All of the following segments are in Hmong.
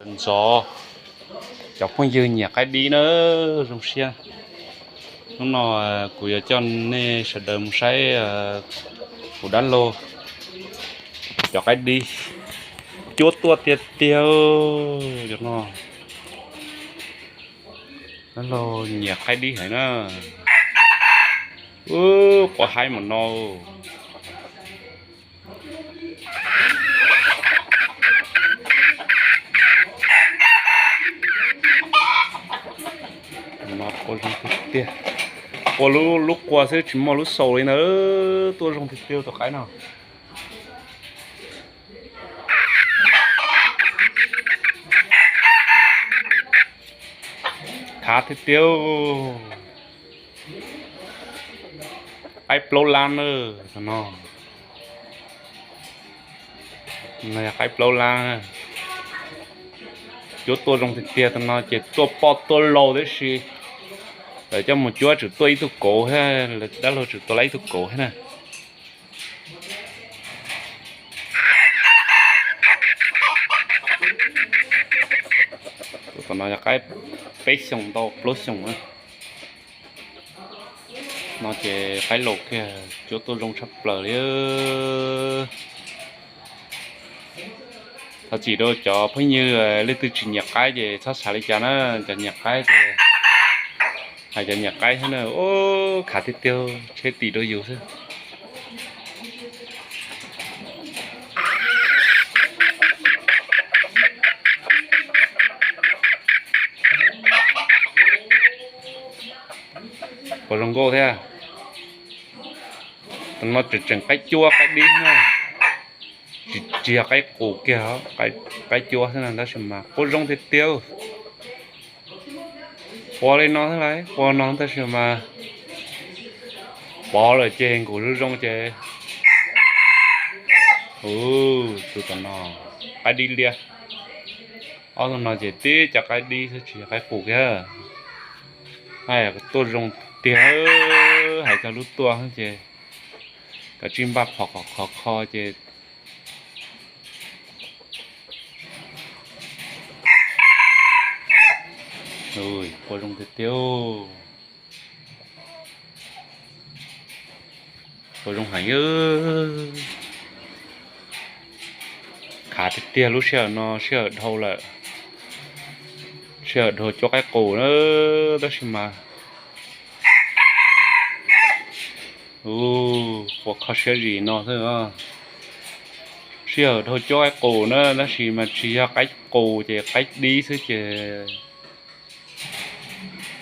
Ntxov, cov phooj ywg nyiam qaib dib na, zoo siab. Hnub no kuv yuav coj nej sawv daws mus saib kuv dab laug cov qaib dib cuab tuaj tiag tiag. Cov no dab laug nyiam qaib dib heev na. Ub, quav haib mas no. Quaj zoo tiag tiag. Quaj lub, lub qua xwb tsis muaj lub xaus li ntawd, tuaj zoo tiag tiag tus qaib no. Khav tiag tiag. Qaib plaub lab na, no. No yog qaib plaub lab, cuab tuaj zoo tiag tiag. Tus no ces tuaj poj tuaj laus tib si. Lawv coj mus cuab tsum tuaj ib tug kauv thiab, dab laug tsum tuaj lab ib tug kauv thiab na. Tus no yog qaib peb xyoos tau plaub xyoos na. No ces qaib laus kiag, cuab tuaj zoo tshaj plaws li. Thov txim rau cov phooj ywg leej twg tsis nyiam qaib ces txhob xav li cas na. Cov nyiam qaib ces hais cov nyiam qaib xwb na. Ub, khav tiag tiag, tsheb tim rau yus xwb. Quaj zoo nkauj thiab. Tus no tseem tseem qaib cuab qaib dib na, tsis yog qaib qus kiag, qaib cuab xwb na, tab sis mas quaj zoo tiag tiag. Quaj li no xwb lauj, quaj no tab sis mas pov lawm ces nkaus zoo zoo ces. Tus tom no qaib dib liab. Ob tug no ces tib cov qaib dib xwb tsis yog qaib qus kiag. Tuaj zoo tiag, hais txog lub tuaj ces kav tsij npaj phom khov kho ces quaj zoo tiag tiag. Quaj zoo heev. Khav tiag tiag, lub sij hawm no sij hawm dhau lawm, sij hawm dhau cuab qaib qus na, tab sis mas quaj kho siab zim no xwb. Sij hawm dhau cuab qaib qus na, tab sis mas tsis yog qaib qus ces qaib dib xwb ces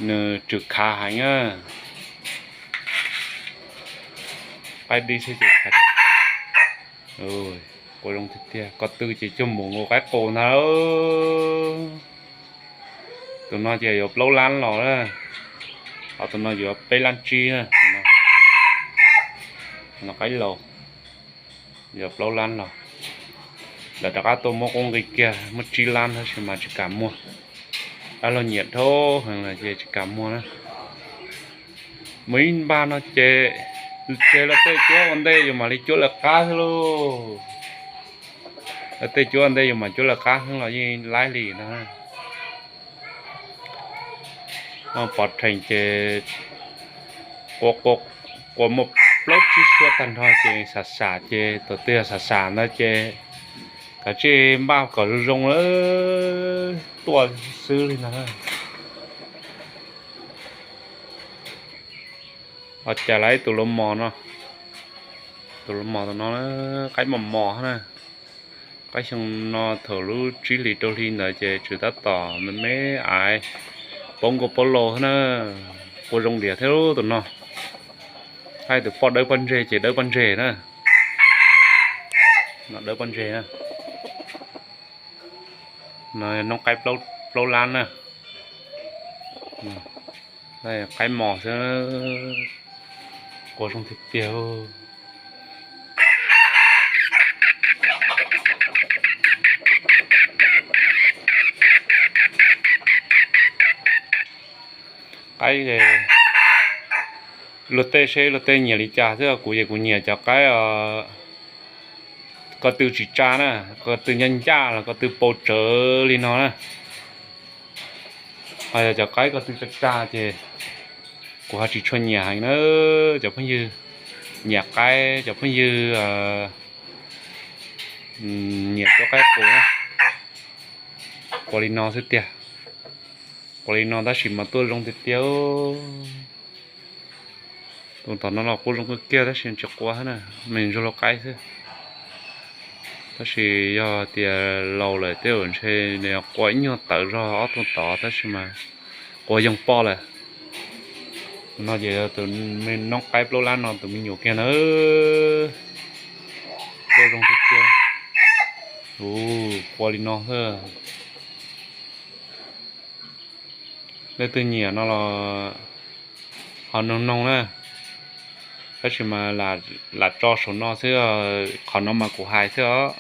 nws tsum khav heev na. Qaib dib xwb ces khav. Quaj zoo tiag tiag, ko tw ces cuag mus nkaus qaib qus ntag. Tus no ces yuav plaub lab los na, ho tus no yuav peb lab tsib na. Tus no qaib laus, yuav plaub lab los. Lawv rov qab tuaj muab qub nqi kiag muaj tsib lab tab sis mas tsis kam muag. Dab laug nyiam dhau heev lawm ces tsis kam muag na. Mus ib npag no ces tseg lawv tej cuab ua ntej yus mam li cuab lawv qab xwb lauj. Lawv tej cuab ua ntej yus mam cuab lawv qab xwb los yeej laib li no. Pov rhees ces qua muaj plaub tsib suab tag nrho ces xam xam ces tus twg yog xam xam ntawd ces kav tsij npaj kom zoo zoo tuaj xwb li ntag. Ho cas lawv ib tus lau mos no, tus lau mos tus no qaib mos mos na. Qaib xyoo no thaum lub tsib hlis rau hli ntawd ces tseem tab tom me me aiv, paub nkauj paub lau na. Quaj zoo diam thiab tus no. Hais tus poj dawb poj ntseg ces dawb poj ntseg na. No dawb poj ntseg na. No noob qaib plaub lab na. Qaib mos xwb, quaj zoo tiag tiag. Qaib, luag tej seb luag tej nyiam li cas xwb, kuv ces kuv nyiam cov qaib, ko tw tsis tsa na, ko tw ncaj ncaj los ko tw pau tsawv li no na. Ho yog cov qaib ko tw tsa tsa ces kuv ho tsis tshua nyiam heev na. Cov phooj ywg nyiam qaib, cov phooj ywg nyiam cuab qaib qus na, qua li no xwb tiag. Qua li no tab sis mas tuaj zoo tiag tiag. Tus tom no los kuj zoo kawg kiag tab sis tsis qua na, me ntsuag lau qaib xwb. Tab sis yog tias laus lawm tej zaum ntshe nws qua ib nyuag tawv zog ob tug tod tab sis mas qua yoo poj lawm. No ces yog tus me noob qaib plaub lab no tus me nyuam kiag na. Tuaj zoo tiag tiag. Ua qua li no xwb. Leej twg nyiam no los ho noog noog na. Tab sis mas lam tso saum no xwb, qhov no mas kuv hais xwb os.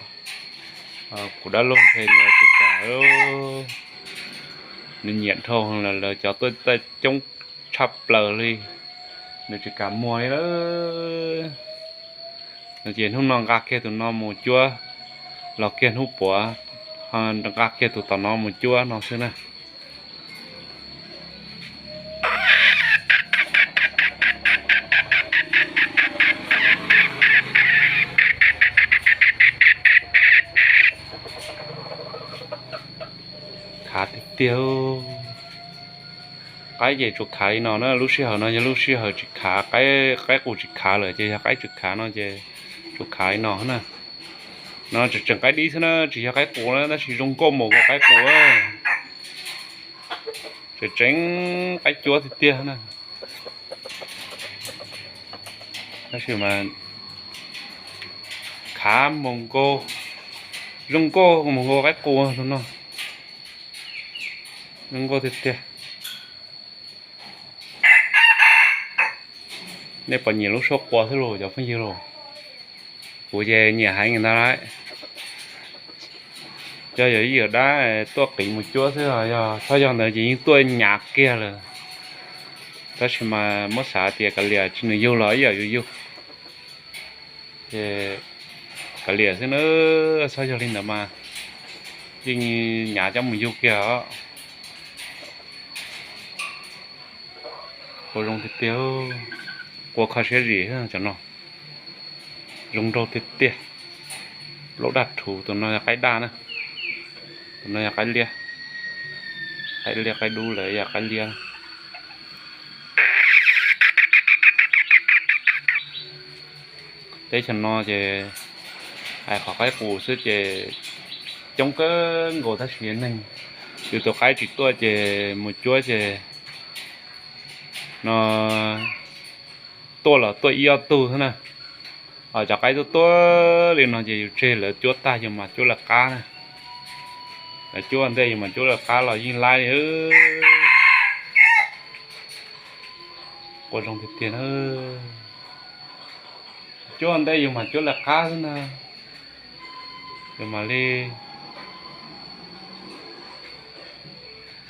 Kuv dab laug ntshe nws tsis kam, nws nyiam dhau lawm, lawv cov tuaj coob tshaj plaws li, nws tsis kam muag li lawm. Ces hnub no nqa kiag tus no mus cuab, los kiag hnub puav nqa kiag tus tom no mus cuab no xwb na. Khav tiag tiag. Qaib ces tsuas khav li no na, lub sij hawm no yog lub sij hawm tsis khav, qaib qus tsis khav lawm ces yog qaib tsis khav no ces tsuas khav li no na. No tseem tseem qaib dib xwb na, tsis yog qaib qus na, tab sis zoo nkauj mus nkaus qaib qus. Tseem tseem qaib cuab tiag tiag na. Tab sis mas khav mus nkaus, zoo nkauj mus nkaus qaib qus no. Zoo nkauj tiag tiag. Nej puas nyiam lub suab qua xwb los cov phooj ywg los? Kuv ces nyiam heev ntag lauj. Cov yog ib yam dab tuaj qiv mus cuab xwb, yog txhob yog ntawd ces yeej tuaj nyav kiag lawm. Tab sis mas muab xav tias kav liam tsis nws yug los ib yam yus yug. Ces kav liam xwb na, txhob yog li ntawd mas yeej nyav coj mus yug kiag os. Qua zoo tiag tiag, qua kho siab zim cov no. Zoo nraug tiag tiag. Plaub daj rhuv, tus no yog qaib daj na, tus no yog qaib liab. Qaib liab qaib dub lawm yog qaib liab. Teb chaws no ces hais qhov qaib qus xwb ces coob kawg nkaus tab sis neeg, yus tus qaib tsis tuaj ces mus cuab ces no tuaj los tuaj ib ob tug xwb na. Cov qaib tuaj tuaj li no ces yus tseg lawv cuab tag yus mas cuab lawv qab na. Lawv cuab ua ntej yus mas cuab lawv qab los yeej laib li. Qua zoo tiag tiag na. Cuab ua ntej yus mas cuab lawv qab xwb na. Yus mam li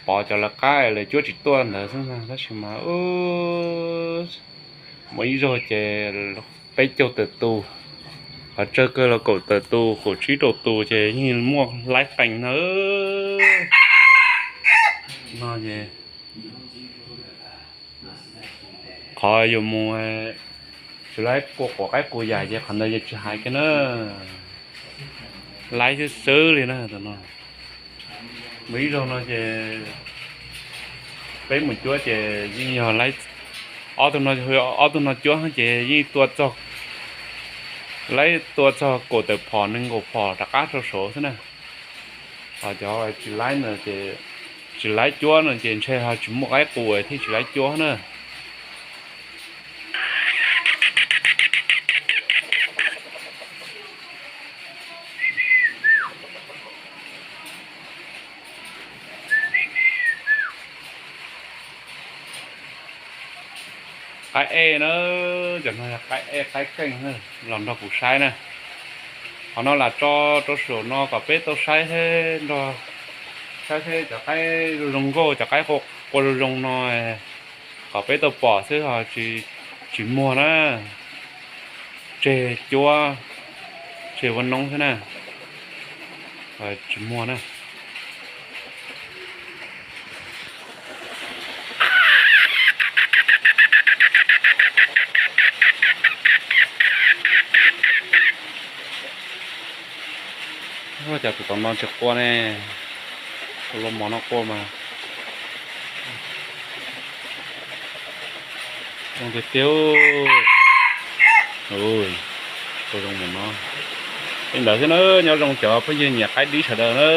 pov cov lawv qab lawv cuab tsis tuaj ntawd xwb na, tab sis mas muaj ib zaug ces peb caug tawm tus, qhov tsawg kawg los kaum tawm tus, kaum tsib rau tus ces yeej muaj laib qees na. No es qhov yus mus tsis laib qua quav qaib qus yam ces qhov ntawd yus tsis hais kiag na, laib xwb xwb li na. Tus no mus ib zaug no ces peb mus cuab ces yeej yog laib, ob tug no, ob tug no cuab ces yeej tua txog, laib tua txog kaum tawm phom nees nkaum phom rov qab rau saud xwb na. Ho cov tsis laib no ces tsis laib cuab no ces ntshe ho tsis muaj qaib qus thiaj tsis laib cuab na. Qaib ej na, cov no yog qaib ej qaib keej na, los nrog kuv saib na. Qhov no lam tso rau saum no kom peb tau saib nrog, saib seb cov qaib zoo zoo nkauj, cov qaib qua zoo zoo no kom peb tau pom xwb ho tsis muag na. Tseg cuab, Tseg ua noob xwb na, tsis muag na. Ua cas tus tom no tsis qua ne? Tus lub mos no qua mas zoo tiag tiag. Ua zoo mus no. Li ntawd xwb na, nyob zoo cov phooj ywg nyiam qaib dib sawv daws na.